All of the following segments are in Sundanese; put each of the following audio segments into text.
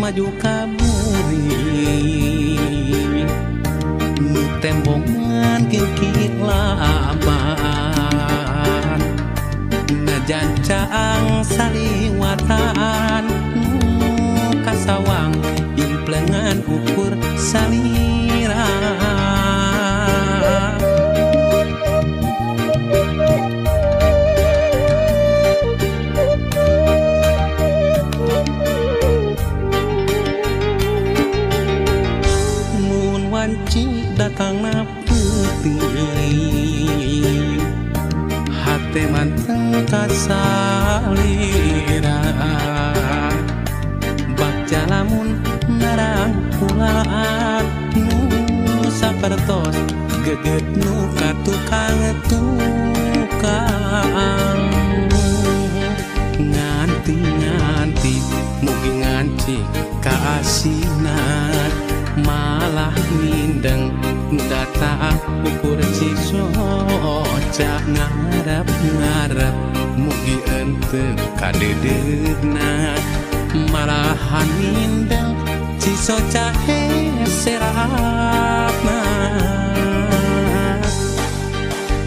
maju ka buri nu tembongan kingkir laban najan caang saliwatan nu kasawang implengan ukur salira. Datangna peuting hate manteng kasalira bagja lamun narangkulaan nu sapertos geget nu ka tukang tukang nganti-nganti mugi nganti kaasinan malah mindeng data ukur cisoca ngarep-ngarep mugi ente kadedeuna malahan mindeng cisoca heserapna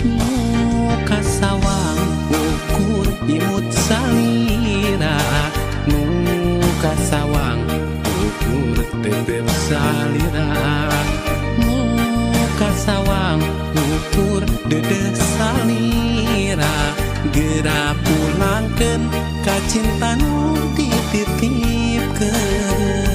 nu kasawang ukur imut salira nu kasawang ukur tetep salira nu kasawang ukur dedeh salira geura pulangkeun ka cinta nu dititipkeun.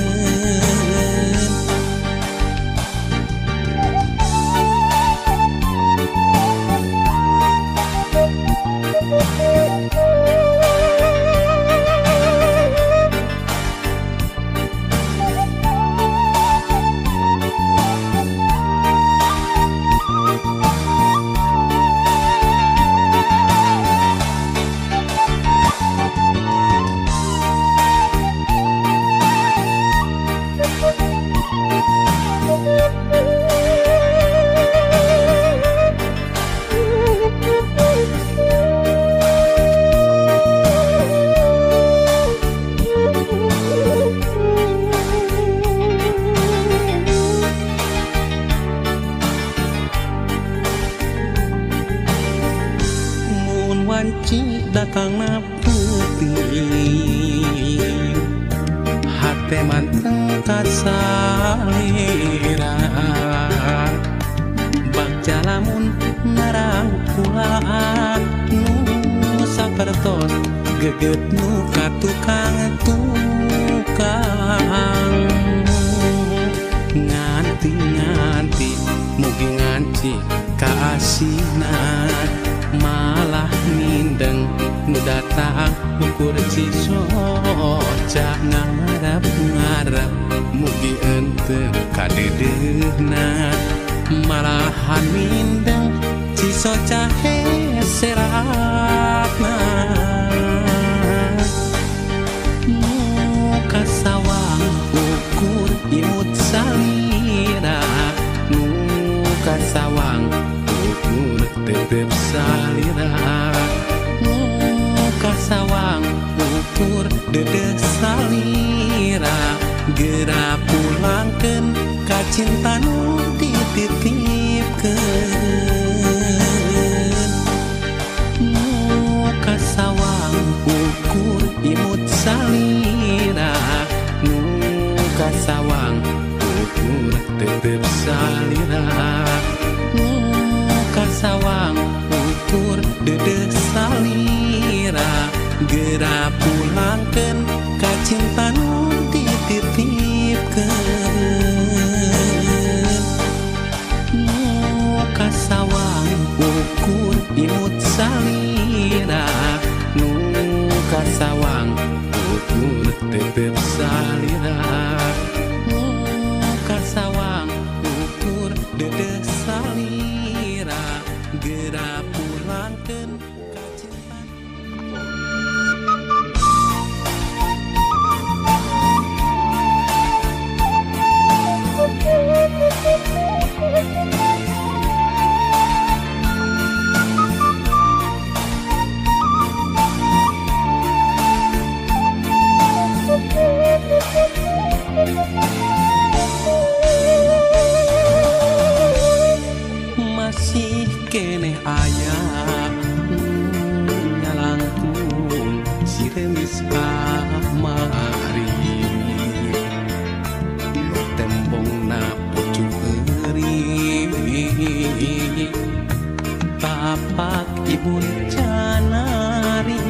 Wanci datangna peuting hate manteng kasalira bagja lamun narangkulaan nu sapertos geget nu ka tukang tukang nganti-nganti mugi nganti kaasinan malah mindeng nu datang ukur cisoca ngarep-ngarep mugi ente kadedeuna malahan mindeng cisoca heserapna nu kasawang ukur imut salira nu kasawang ukur tetep salira nu kasawang ukur dedeh salira geura pulangkeun ka cinta nu dititipkeun nu kasawang ukur imut salira nu kasawang ukur tetep salira nu kasawang ukur dedeh salira geura pulangkeun ka cinta nu dititipkeun nu kasawang ukur imut salira nu kasawang ukur tetep salira nu kasawang ukur dedeh salira geura pulangkeun ka cinta. Thank you. Masih keneh aya nyalangkung si remis kamari nu tembongna pucuk euri tapak ibun canari.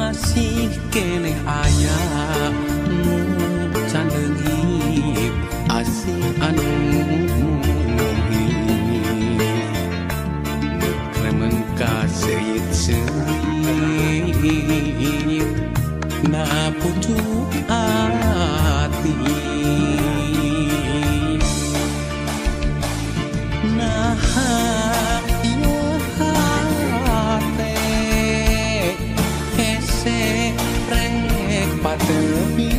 Masih keneh aya nu can leungit asih anu nu kremen ka seungit-seungit na pucuk ati. Naha ieu hate hese rek patepi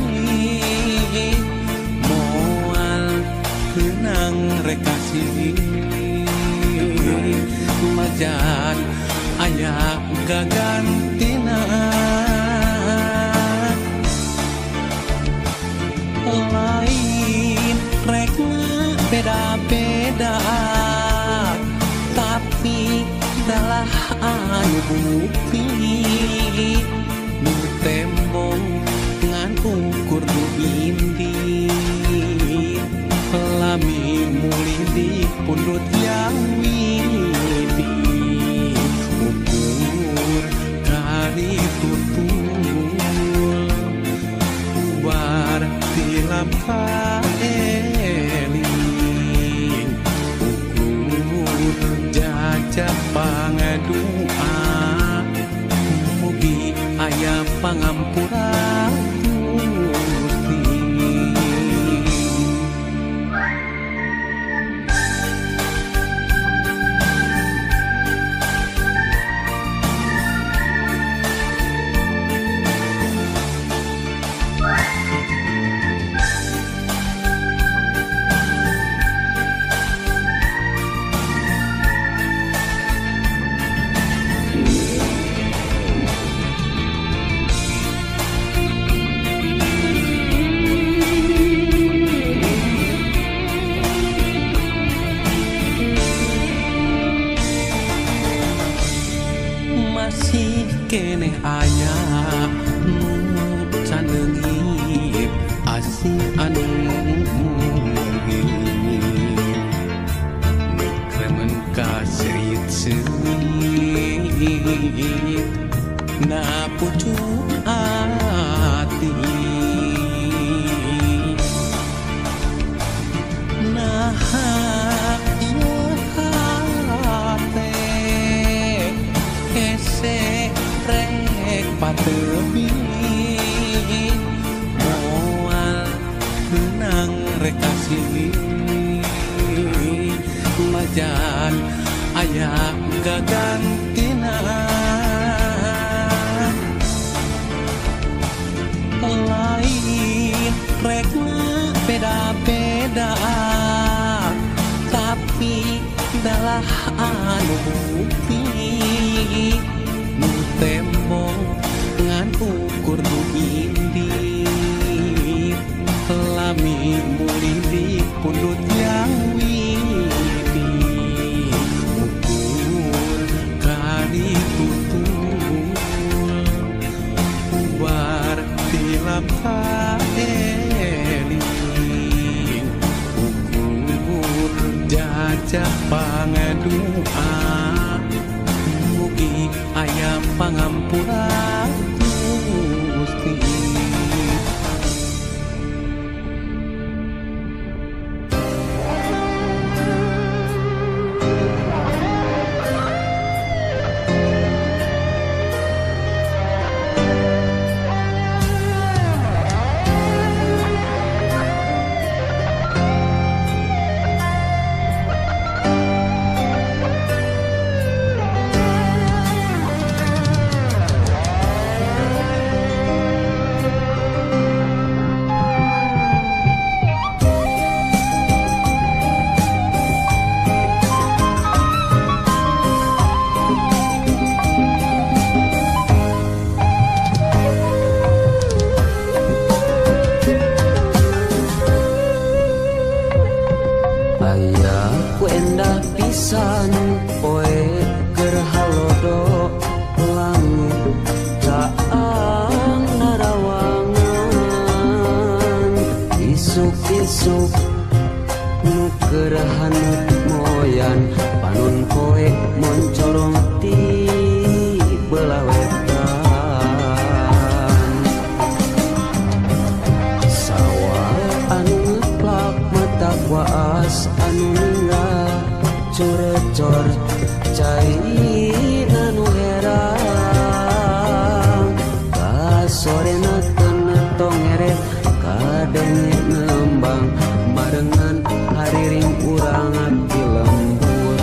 moal keunang rek kasih majan aya gagantina. Lain rekna beda-beda tapi dalah anu bukti nu tembong ngan ukur nu indi lami mulih di pundut yawidi ukur kari tutul ubar tilap kaeling ukur jajah pangadua mugi aya pangampura Gusti. Masih keneh aya nu can leungit asih anu mungit nu kremen ka seungit-seungit na pucuk ati. Naha ieu hate hese rek patepi moal meunang rek kasih majan aya gagantina. Lain rekna beda-beda tapi dalah anu bukti nu tembong ngan ukur nu indi lami mulih di pundut yawidi ukur kari tutul ubar tilap kaeling ukur jajah pangadua mugi aya pangampura Gusti. keur haneut moyan panon poe moncorong ti belah wetan. Sawah anu ngeplak mata waas anu ninggal curecor cai anu herang kasorena kana tongeret kadenge nembang barengan hariring urang di lemburan.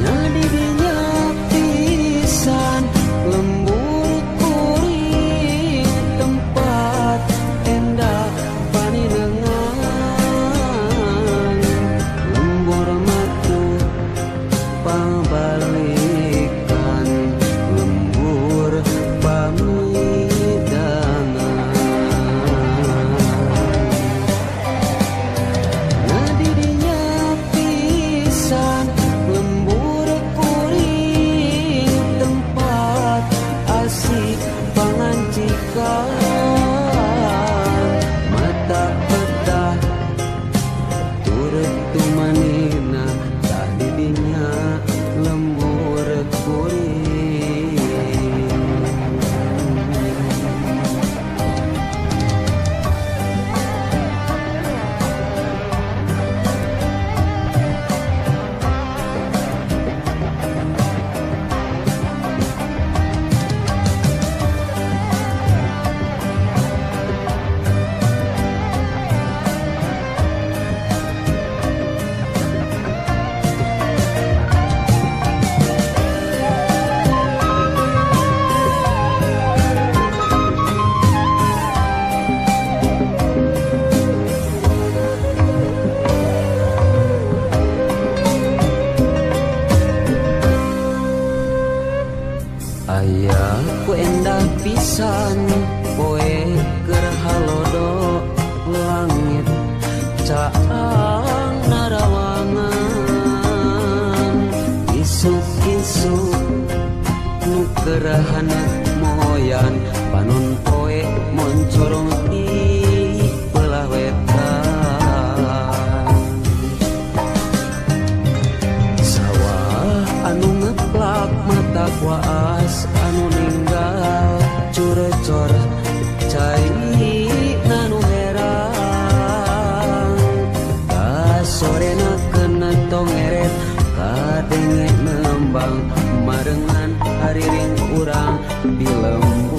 Nya didinya pisan lembur kuring tempat endah paninengan lembur matu pabalikan lembur pamidangan. Ngadidinya pisan lembur kuring tempat asik pangancikan mata peta turut tumanina tah didinya lembur kuring. Aya ku endah pisan poe keur halodo langit caang narawangan isuk-isuk nu keur haneut moyan panon poe moncorong ti belah wetan. Sawah anu ngeplak mata waas anu ninggal curecor cai anu herang kasorena kana tongeret kadenge nembang marengan hariring urang di lembur.